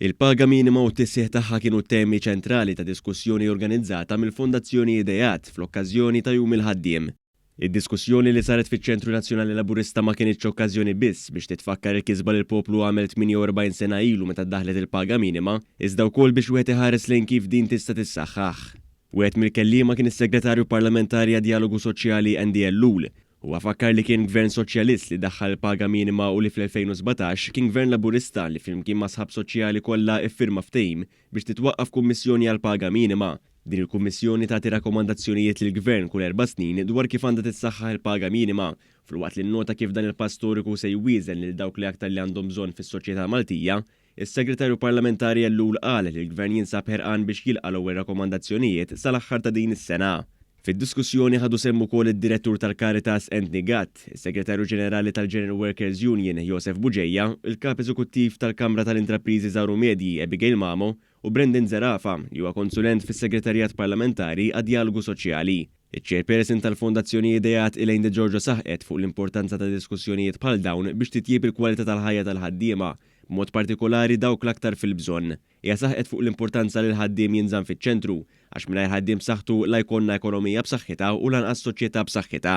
Il-paga minima u t-tisħiħ tagħha kienu temi ċentrali ta' diskussjoni organizzata mill-Fondazzjoni Ideat fl-okkażjoni ta' Jum il-Ħaddiem. Id-diskussjoni li saret fiċ-Ċentru Nazzjonali Laburista ma kinitx okkażjoni biss biex titfakkar il-kisba li l-poplu għamel 48 sena ilu meta ddaħħlet il-paga minima, iżda wkoll biex wieħed iħares lejn kif din tista' tissaħħaħ. Wieħed mill-kelliema kien is-Segretarju Parlamentari għad-Djalogu Soċjali Andy Ellul. Huwa fakkar li kien Gvern Soċjalist li daħħal il-paga minima u li fl-2017 kien Gvern Laburista li flimkien mas-sħab soċjali kollha iffirma ftehim biex titwaqqaf kummissjoni għall-paga minima. Din il-kummissjoni tagħti rakkomandazzjonijiet lill-Gvern kull erba' snin dwar kif għandha tissaħħaħ il-paga minima. Filwaqt li nnota kif dan il-pass storiku se jwieżen lil dawk li aktar li għandhom bżonn fis-soċjetà Maltija, is-Segretarju Parlamentari Ellul qal li l-Gvern jinsab ħerqan biex jilqa' l-ewwel rakkomandazzjonijiet sal-aħħar ta' din is-sena. Fid-diskussjoni ħadu sehem ukoll id-Direttur tal-Caritas Anthony Gatt, is-Segretarju Ġenerali tal-General Workers Union Josef Bugeja, il-Kap Eżekuttiv tal-Kamra tal-Intrapriżi Żgħar u Medji Abigail Mamo u Brendan Zerafa, li huwa konsulent fis-Segretarjat Parlamentari għad-Djalogu Soċjali. Iċ-Chairperson tal-Fondazzjoni Ideat Elaine De Giorgio saħqet fuq l-importanza ta' diskussjonijiet bħal dawn biex titjieb il-kwalità tal-ħajja tal-ħaddiema, b'mod partikolari dawk l-aktar fil-bżonn. Hija saħqet fuq l-importanza li l-ħaddiem jinżamm fiċ-ċentru, għax mingħajr ħaddiem b'saħħtu la jkollna ekonomija b'saħħitha u lanqas soċjetà b'saħħitha.